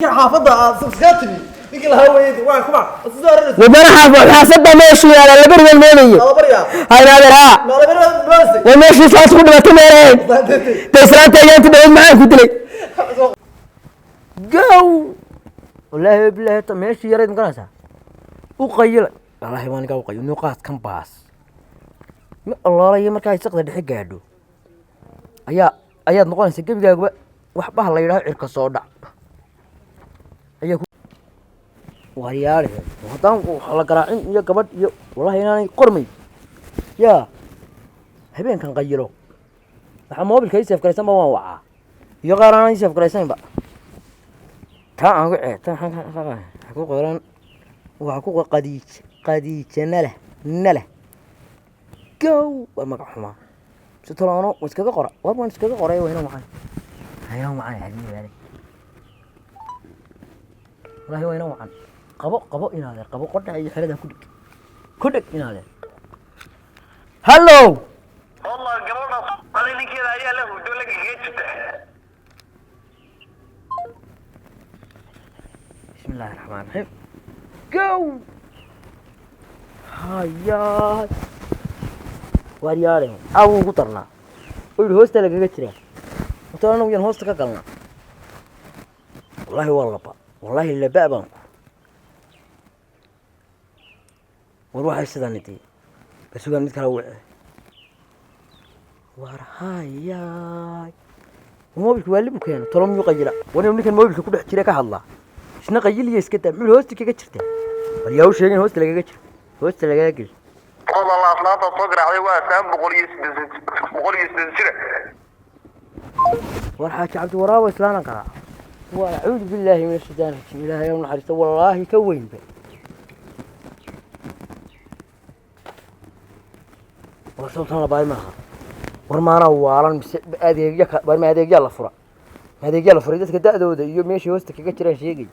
Xaafadda aad iskaga timi ninkii lahaa weeyay waa kuma soo arooraysa. Wadana xaafadda meeshu yaala laba rigal moodayo. Ala barya. Hayna adeer haa. Ma la barya boos. Waa meeshii islaanta ku dhimatay meelahayn dee islaanta ayaanti dhaweyd maxaan ku dilay gow. Wallaahi bilaahi ta meeshii yarayd maganaysaa u qayila. Wallaahi waa ninkaa u qayil nuuqaas kan baas ma ololayo. Markaa isaqda dhexe gaadho ayaa ayaad noqonaysa gebigaaguba wax baha la yidhaho cirka soo dhac ayaa ku waryaale. Haddaan wax la garaacin iyo gabadh iyo wallahi inaanay qormay yaa habeenkan qayilo. Waxaa moobilka ii seef garaysanba waan wacaa iyo qaar aanan ii seef garaysanba. Taa aan ku ceebta waxaa ku qoran, waxaa ku qadiij qadiija nala nala gow. Waa magac xumaa si toloano waa iskaga qora. War waan iskaga qoray. Waa inoo macaan, waa inoo macaan habiibaale. Wallaahi waa inoo wacan. Qabo qabo inaadeer, qabo qodha iyo xerada ku dhig, ku dhig inaadeer. Hallow. Wallah gabadha aday ninkeeda ayaa la hurdo la gaga jirta. بسم الله الرحمن الرحيم. جو hayaay waaryaale aawuu ugu darnaa oo yidhi hoosta lagaga jiraa horta anagu yaan hoosta ka galnaa. Wallaahi waa laba, wallaahi laba baan ku war waxay sidaan idii basugaan mid kala wici. War hayaay, moobilka waa libu keena tolo miyuu qayila? War inuu ninkan moobilka ku dhex jira ka hadlaa isna qayiliya iska daa. Muxuu hoosta kaga jirtaa? War yaa u sheegin hoosta lagaga jiro, hoosta lagaga geli. Wallah aslaanta soo garaacday waa islaan 108, 108 jira. War xaaji cabdi waraabo islaana qaraac. Waa acuudu billaahi min ashaytaan rajiim. Ilaahay u naxariisto. Wallaahi ka weynba. War sababtan la baay maaha. War maanaa waalan mise adeegya ka? War ma adeegyaa la fura? Ma adeegyaa la furay dadka da'dooda iyo meeshii hoosta kaga jiraan sheegay?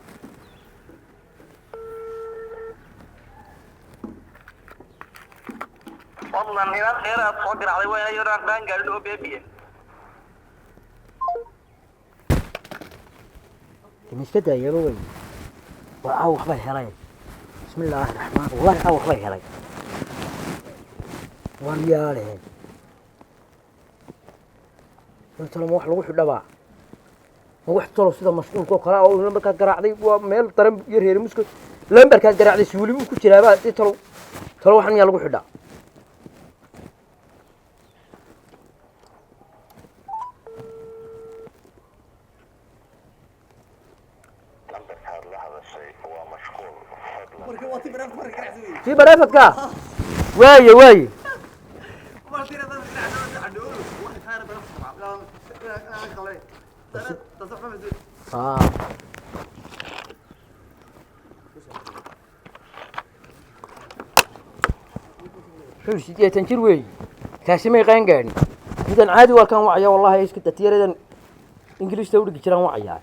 Wallah niman dheeraad soo garaacday waa inay yaraan qaan gaarin oo beebiye. Ma iska daayaba wey. War caaw waxbay helay. Bismi illaahi raxmaan. Wallahi caaw waxbay helay. War yaale talo ma wax lagu xidhabaa? Ma wax talo sida mashquulka oo kale ah oo lambarkaad garaacday waa meel daran iyo reer musko lambarkaad garaacday suuli buu ku jiraabaa si talo talo waxan miyaa lagu xidhaa? Lambarkaad la hadashay waa mashquul. Markii waa tii barnaamijka marka ganacsi weeyay. Sii bareefadka waaye waaye. Markii barnaamijka ganacsi cadhow waxa taayir barnaamijka qalay tasax ma. Ah. Wuxuu 80 jir weey. Kaasi may qaan gaadhin. Midan caadi waa kan wacaya wallahi iska tatiyaradan Ingiriista u dhigi jiraan wacayaa.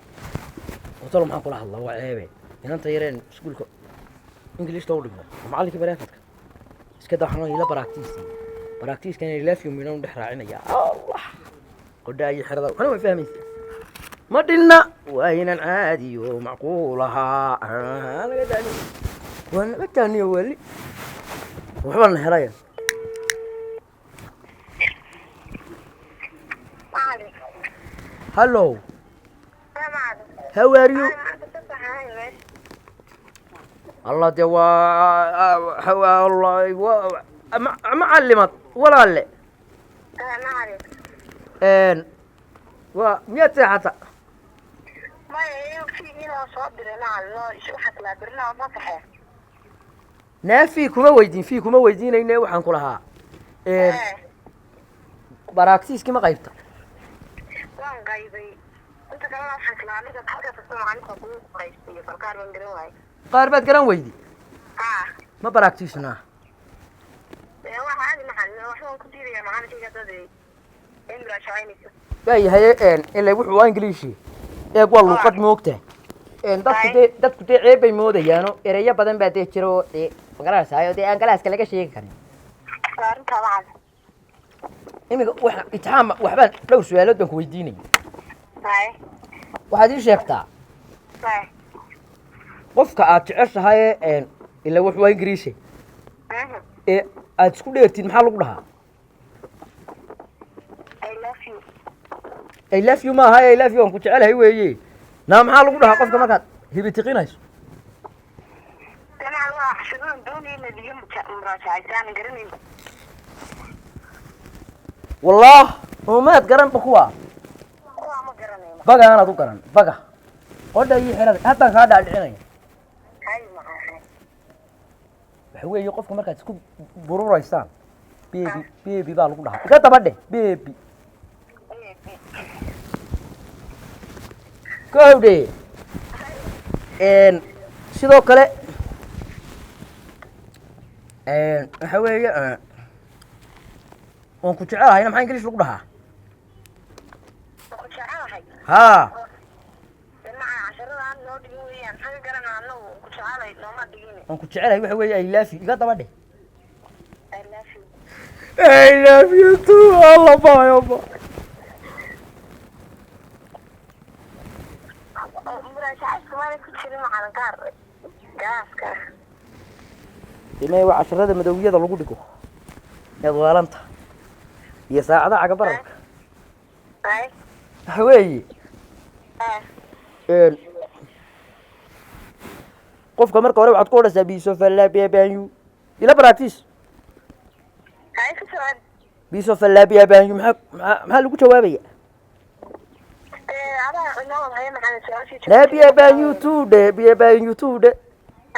Watalo maxaan kula hadlaa? Waa ceebe. Inanta yareen iskuulka Ingiriista u dhigno. Macallinkii bareefadka. Iska daa xanoo ila baraaktiisi. Baraaktiiskan ila fiyo midaan dhex raacinaya. Allah. Qodhaa iyo xerada. Waxna way fahmaysaa. Ma dhinna waa inaan caadiyo macquul ahaa. Laga daaniyo waa naga daaniyo weli waxbaa na helaya. Hallo, how are you? Allah dee waa wallahi waa macalimad walaalle. Waa miyaad seexata? Naafi kuma weydiin, fii kuma weydiinayne. Waxaan ku lahaa baraagsiiskii ma qaybta? Waan qaybay inta kalena waxaan kalaa aniga halka kasta macalinka kugu qoraysiiyo bal qaar baan garan waayay. Qaar baad garan weydi? Haa. Ma baraagtiisnaa? Ee waa caadi macalin, waxbaan ku diidayaa macalinkayga dad in muraashacaynayso. Waayahay, ilaa wuxuu waa ingiliishi eeg waa luuqad moogta. Dadku dee dadku dee ceeb bay moodayaano ereyo badan baa dee jiro oo dee magaranaysaayoo dee aan galaaska laga sheegi karin. Waa arrintaa macalin. Iminka wax itixaam waxbaan dhowr su-aalood baan ku weydiinaya. Haye. Waxaad ii sheegtaa. Haye. Qofka aad jeceshahay ee ila wax waa Ingiriisi ee aad isku dheertid, maxaa lagu dhahaa? I love you. I love you maaha. I love you waan ku jecelahay weeye. Naa, maxaa lagu dhahaa qofka markaad hibitiqinayso? Danaca waa xashadoon doonaya inaad iga muraajacaysaan, garanaynba. Wallaah, umaad garanba kuwa? Kuwaa ma garanayno. Baga aanaad u garan, baga qodha iyo xerada haddaan kaa dhaadhicinaya. Hay maqaxe. Waxa weeye, qofka markaad isku bururaysaan, "baby, baby" baa lagu dhahaa. Iga daba dheh, "baby". Baby. Kowdhe, sidoo kale waxa weeye, waan ku jecelahayna, maxaa English lagu dhahaa? Ku jecelahay? Haa. Danaca casharada aan noo dhigin weeyaan, maxaa ka garanaa anagu? Ku jecelay nooma dhigin. Waan ku jecelahay waxa weeye "I love you". Iga daba dheh. I love you. I love you too. Allah bayo ba. Oo muraajacaysku maana ku jirin macalin gaar gaaska? Imay, waa casharada madowiyada lagu dhigo eed weelanta iyo saacadaha cagabararka. Hay. Waxa weeye, qofka marka hore waxaad ku odhaysaa biisofalabiabanyu ila baratis. Hay, ku socod. Biisofalabiabanyu, maxaa lagu jawaabaya? Adaa inoo wada haya macalin su-aashii. Labiabanyu tuudhe, biabanyu tuudhe,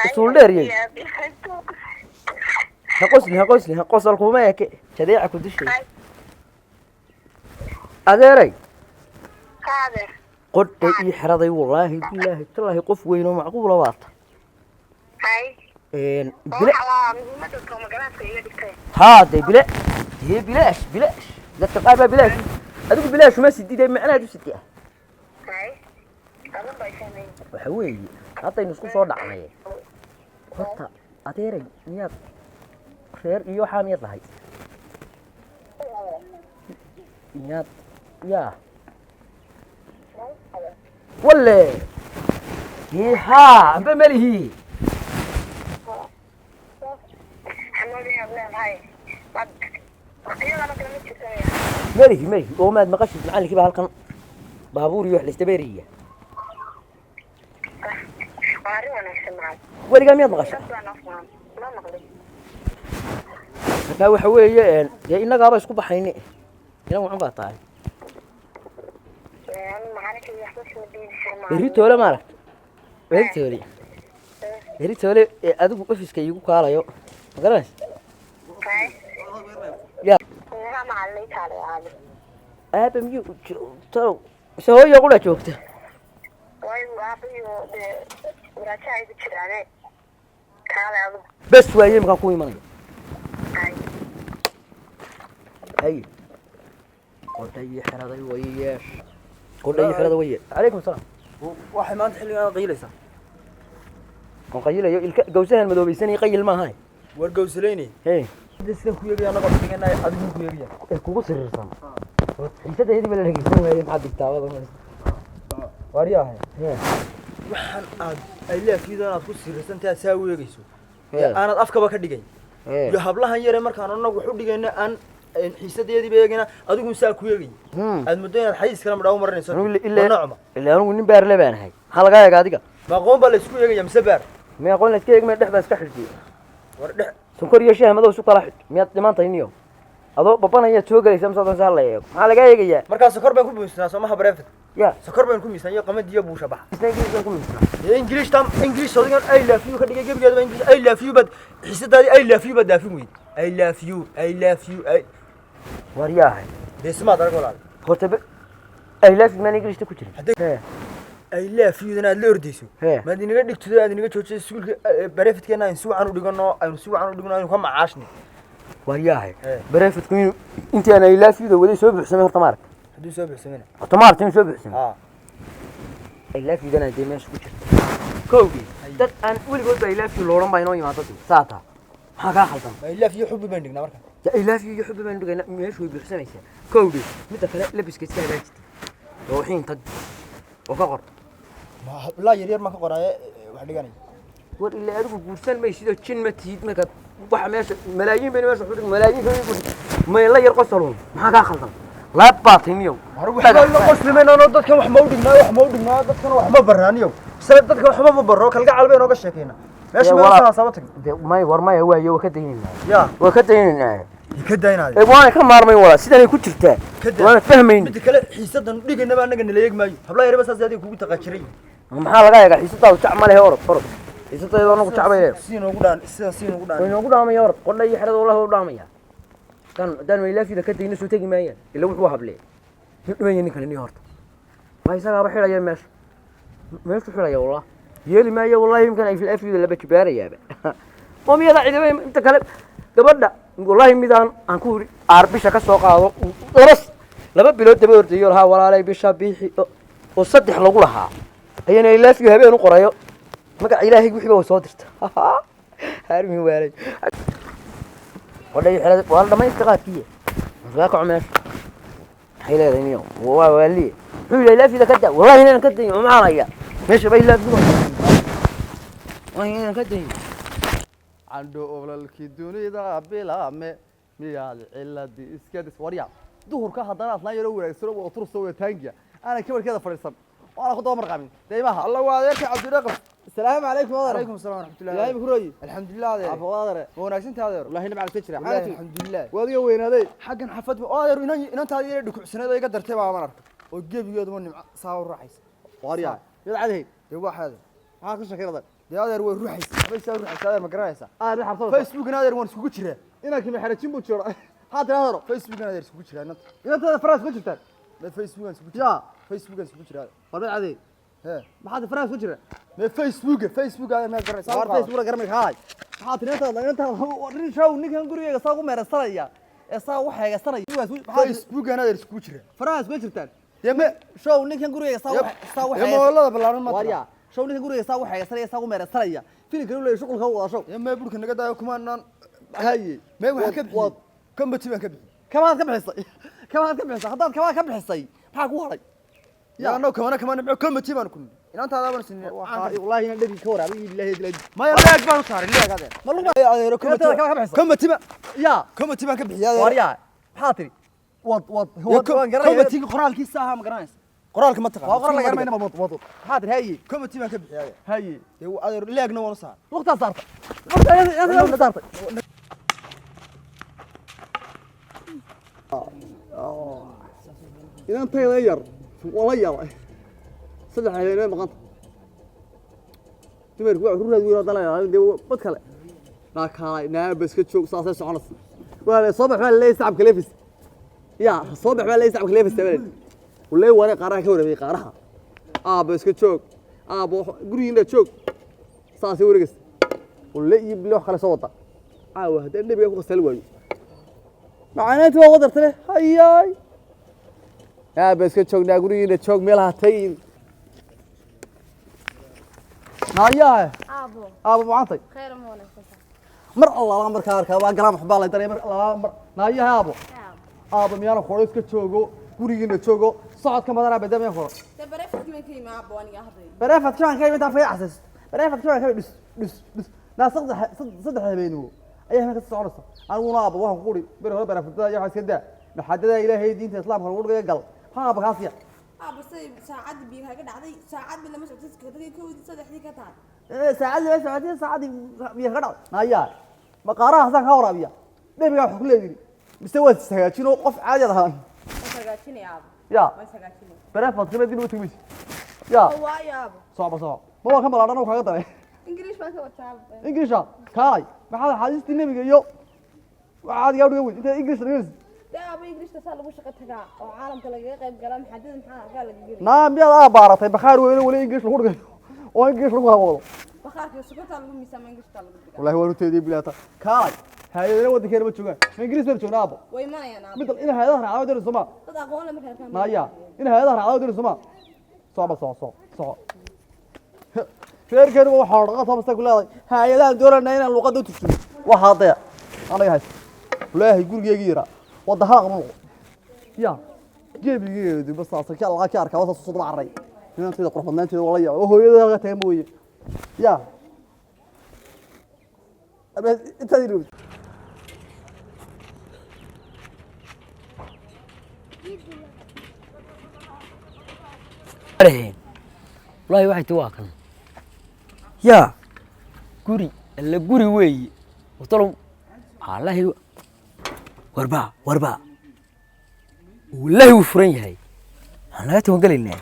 usuul dheer yey. Ha qosli, ha qosli, ha qosol kuma eke, jadeeca ku dishay. Adeeray. Haade. Qodha ii xeraday, wallaahi bilaahi tallaahi, qof weyn oo macquula baata. Hay. Bile. Waxa waa muhiimadda toomagalaadka iga dhigtay. Haa dee, bile dee, bilaash bilaash. Dadka qaar baa bilaash, adigu bilaash uma sidide, macnahaad u sidi ah. Hay, adun bay fahmayn. Waxa weeye, haddaynu isku soo dhacnay, horta adeeray, miyaad reer iyo waxaa miyaad lahay, miyaad yaa walle haa amba melihi? Xanoodinaad leedahay waqtiyadana kale ma jirtanaya. Melihi, melihi. Oo maad maqashid macallinkii baa halkan baabuur iyo wax la isdabeeraya. Waa arrin wanaagsan macalin. Weligaa miyaad maqashay? Dad baan afaan ma maqlay. Markaa waxa weeye, dee innagaaba isku baxayne, inan wacan baa tahay. Macalinka waxba kama diidi karo. Berri toole maaragta, berri toole, berri toole ee adigu ofiska iigu kaalayo, ma garanaysa? Hay. Ya. Waa macalin ii kaalay aabe. Aaba miyuu joogto mise hooyo qura joogta? Waayo aabayo dee muraajaca igu jiraane, kaalay adigu. Bes waaye, imakaan ku imanaya. Hay. Hay, qodha iyo xeraday waye yeesh, qodha iyo xerada waye. Calaykum asalaam. Waxay maanta xilligan qayilaysaa? Aan qayilayo ilka gawsahan madoobaysanay, qayil maaha. War gawsalaynay. He. Sidan ku yeegaya anagoo dhiganay, adigu ku yeegaya. Ee kugu siriirsan xiisadayadii ba la dhegeysan waayey, maxaad digtaabada? Waaryahay. He. Waxaan aad ay leefiidan aad ku siriirsantahay saa u eegayso He. aanad afkaba ka dhigay He. iyo hablahan yare markaan anagu wax u dhigayna aan xiisadeediiba eegayna, adigu saa ku eegay, aad muddo inaad xayiis kala madhaa u marinayso. Anigu waa ilaa noocma? Ilaa anigu nin baarle baan ahay, maxaa lagaa eega adiga? Ma aqoon baa la isku eegaya mise baar? Mi aqoon la iska eegmaya, dhex baa iska xidhiyey. War dhex. Sonkor iyo shaah madow isu kala xidh, miyaad dhimantahay niyo? Adoo babanayaad soo gelaysa mise adoon saa la eego, maxaa lagaa eegayaa? Markaa sokor baan ku buuxsanaa soomaha bareefid? Ya. Sokor baan ku miisaan iyo qamadiyo buusha bax. Isna Ingiriis baan ku miisnaa. Dee English tam English adigan "I love you" ka dhigay gebigeedaba English. "I love you" baad xiisadaadii "I love you" baad daafin weyd. "I love you, I love you, I" War yaahay. Dee simaad arag walaal. Horta "I love you" maan Englishta ku jirin? Haddii- He. "I love you" dan aad la ordayso He. maad inaga dhigto, aad inaga joojiso iskuulka barefidkeena, aynu si wacan u dhigano, aynu si wacan u dhigno, aynu ka macaashni. War yaahay. He. Bareefidku inuu intii aan "I love you" da waday soo buuxsamay horta maaragta? Hadduu soo buuxsamina. Horta maaragta inuu soo buuxsamay? Haa. "I love you" dana dee meesha ku jirta kowgii, dad aan weligoodba "I love you" looran baa inoo yimaado dee saa taa, maxaa kaa khaldan? "I love you" xubbi baan dhignaa marka. Ya, "I love you" iyo xubbi baynu dhigaynaa, meeshu way buuxsamaysaa kowgii. Midda kale, labiska iska hagaajitay oo xiin tag oo ka qor. Ma hablaa yar yar maan ka qoraaye wax dhiganay. War ilaa adigu guursan maysid oo jin ma tihid. Markaad waxa meesha malaayiin bayna meesha xudhig malaayiin ka guursan mayla yar qosolun, maxaa kaa khaldan? Laab baa timiyow. Waxba la qoslimayno, dadkan wax ma u dhignaa, wax ma u dhignaa, dadkan wax ma barraaniyo. Sida dadka waxba ma barro, kalgacal bay nooga sheekayna meesha. Dee walaa- meel saaba tag. Dee may, war maya, waayo waa ka daynaynaa. Ya. Waa ka daynaynaa. Ka daynaade. Ee waana ka maarmayn walaa, sidanay ku jirtaa. Ka daa. Waana fahmayn. Midda kale, xiisadan dhigaynaba annaga nala eeg maayo, hablaha yarba saas adiga kugu taqaajiray. Maxaa laga eegaa? Xiisadaadu jac ma lehe. Orod, orod, xiisadaydu anagu jac bay leedahay. Si noogu dhaan, sida si noogu Way dhaan. noogu dhaamaya. Orod, qodha iyo xerada wallahi waa u dhaamaya. Dan haddaan waylaafida ka dayno, soo tegi maayaan. Ila wuxuu hablee muxuu dhimanya ninkani? Ni horta waa isagaaba xidhaya meesha, meeshu xidhaya. Wallah yeeli maayo, wallahi imkan ay afyada laba jibaarayaaba oo miyada ciidamada inta kale gabadha. Wallahi midaan aan ku iri aar bisha ka soo qaado, laba bilood daba ordayo lahaa, walaalay bisha biixi oo saddex lagu lahaa ayana ilaafiyo habeen u qorayo magaca Ilaahay wixii ba soo dirta harmi waalay. Qodha iyo xerada waa la dhamaysta qaadkiiya. Kaa kaco meesha, maxay leedahay niyo? Waa waaliye. Muxuu yidhi? Ilaafida ka da. Wallahi inaan ka dayin maxaan hayaa meesha ba ilaafidu, wallahi inaan ka dayin. Candho olalkii dunida bilaame miyaad ciladii iska dhis? Warya, duhurka haddana aslaan yaroo wanaagsan oo tursa wada taangiya aanan kabarkeeda fadhiisan oo aanan ku daba marqaamin deymaha. Alla, waa adeerka Cabdidhaqaf. Asalaamu calaykum, adeer. Calaykum asalaam waraxmatullahi. Ilaahay kuroyi. Alxamdulilah, adeer. Caafimaad, adeer. Ma wanaagsantahay, adeer? Wallahi nimca iska jira. Wallahi alxamdulilah. Waa adiga weynaaday. Xaggan xafad oo adeer, inan inantaada yar dhukucsaneed oo iga dartay baa man arkay oo gebigeeduba nimco saa u raaxaysa. Warya, mid cadahayd. Dee waxaada Maxaa ka sheekay, adeer? Dee adeer, way ruuxaysa, waxbay saa ruuxaysa, adeer, ma garanaysaa? Aad xabsada. Facebookna, adeer, waan iskugu jiraa. Inankii maxarajin buu jiro maxaa tira, adeero? Facebookna, adeer, iskugu jiraa inanta. Inantaada faraas ku jirtaan? Mee, Facebookan iskugu jiraa. Ya. Facebookan iskugu jiraa. War mid cadahayd. Hee. Maxaa tira faraas ku jira? Mee, Facebooka, Facebook, adeer, ma garanaysaa? War Facebook garamay kaalay. Maxaa tira inantaada, inantaada nin show ninkan gurigeyga saa ugu meeraysanaya ee saa u xeegaysanaya? Facebookan, adeer, iskugu jiraa. Farahaas kuma jirtaan? Dee me Show ninkan gurigeyga saa saa u dee xeegaysan. Moolada ballaaran ma Warya, show ninkan gurigeyga saa u xeegaysanaya, saa ugu meeraysanaya, filimkan uu leeyahay shuqulka u wada show. Dee mee, burka naga daayo kumaanaan. Haye. Mee, waxaan ka bixiyey kambati baan ka bixiyey. Kamaad ka bixisay? Kamaad ka bixisay? Haddaad kamaa ka bixisay, maxaa ku hadhay? Ya, annagu kamana kama nimco kambati baan ku nidhi inantaada baan sinay. Wallahi inaan dheri ka waraabay, ilaahay dilay. Maya, leeg baan u saaray, leeg, adeer. Ma lugu Adeero, kambati. Inantaada kamaa ka bixisay? Kambati ba Ya. kambati baan ka bixiyey, adeer. Warya, maxaa tiri? Wad wad wad, waan garanaya. Kambatiga qoraalkiisa ahaa, ma garanaysa? Qoraalka ma taqaan? Waa qoraal la garanayna. Wad wad, maxaa tiri? Haye. Kambati baan ka bixiyey, adeer. Haye. Dee adeer, leegna waan u saaray. Lugtaa saartay, lugtaa saartay. Inantayda yar waa la yaabay, 3 habeenay maqanta. Dumarku waa ruraad weyn oo dalaya. Dee bad kale naa kaalay, naa bas ka joog, saasay soconaysa. Waa la soo bax, baa leeyahay sacabka leefis. Ya soo bax, baa leeyahay sacabka leefis. Tabeen walay waray qaaraha ka wareegay qaaraha. Aabo, iska joog aabo, gurigiina joog, saasay wareegaysa. Walay iyo bilo wax kale soo wada caawa haddii nebiga ku khasali waayo macaanaynta waa wadartale. Hayaay, aaba iska joognaa, gurigiina joog, meelaha tagin. Naayaha. Aabo. Aaba macaantay. Khayr, ma wanaagsantahay? Mar allaala markaa arkaa waa galaan waxbaa lay daray mar allaala mar. Naayaha, aabo. Aabo. Aaba, miyaana koro iska joogo, gurigiina joogo, socodka madanaa bedel miyaan koro? Dee bareefadkii baan ka yimi, aabo, aniga hadday. Bareefad kiwaan ka yimi, intaan faya casaysto bareefad kiwaan ka yimi. Dhus dhus dhus naa, 3 habeenimo ayaa habeen kasta soconaysa. Aniguna aaba waxaan ku uri beri hore bareefadada iyo waxaa iska daa maxaadada Ilaahay diinta Islaamka lagu dhigayo gal ha aaba kaasiya. Aabo, say saacadii biyo kaaga dhacday, saacad lama socotid, dadkii kowdii saddexdii ka tahay. Saacadii la socotay, saacadii biyo kaga dhacday. Naayaa, maqaaraha hasaan kaa waraabiya dhebigaa wax ku leediri mise waad ishagaajin oo qof caadi aad ahaan? Waan hagaajinaya, aabo. Ya. Waan hagaajinaya. Bareefad kale dib u tagmaysi ya. Oo waayo, aabo. Socba soco, ma waa ka malaadhan oo kaaga daray. Ingiriish baan ka wataa, aabo. Ingiriisha kaalay, maxaad axaadiistii nebiga iyo waxaad igaa dhiga weyd intaad Ingiriish dhiganaysid? Dee aabo, Ingiriishta saa lagu shaqo tagaa oo caalamka lagaga qayb galaa. Maxaadada maxaa halkaa laga geli? Naa, miyaad aa baaratay bakhaar weyne weli Ingiriish lagu dhigayo oo Ingiriish lagu kala wado? Bakhaarka sokortaa lagu miisaama, Ingiriishtaa lagu dhigaa. Wallahi waan uteediyey bilaata. Kaalay, hay-adana waddankeena ma joogaan, ma Ingiriis baynu joognaa, aabo? Way imanayaan, aabo. Mid in hay-adaha raacdaa doonayso ma Dad aqoon leh markaa arkaan. Naya, in hay-adaha raacdaa doonayso ma socba soco soco soco. Reerkeenu waxaa dhaqa toobasta ku leedahay hay-adahan doonayna inaan luqadda u turjumo. Waxaa daya anaga haysta walaahi gurigeygii yaraa wadahaa qaban ya gebigeedu basaasa ka laga ka arkaa wasaas soo daba carray inantayda qurux badnaanteeda waa la yaaba oo hooyada halka tagan mooye ya. Intaad ilowday. Wallaahi waxay ti waa kan yaa guri alla guri weeye watalow wallaahi warbaa warbaa wallaahi wuu furan yahay, waxaan laga tawangelaynaa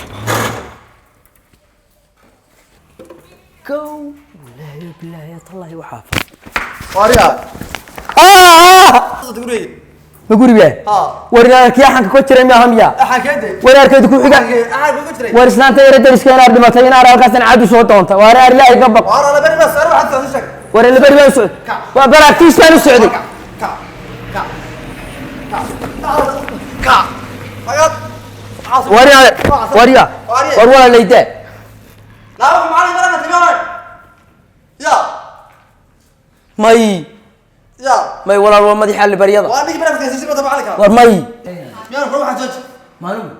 kow. Wallaahi bilaahi tallaahi waxaa Waariya. Ma guriga war inaarkiyaxanka ku jiray maaha miya? War inaarkeedu ku xiga, war islaanta yara dariska inaar dhimatay, inaar halkaasan cadu soo doonta, waar inaar Ilaahay ka baq. War la beri baan u socday, waa baraagtiis baan u socday. War inaar war ya war walaalaydaa. May may walaal, waa madaxa albaryada. War may maalin.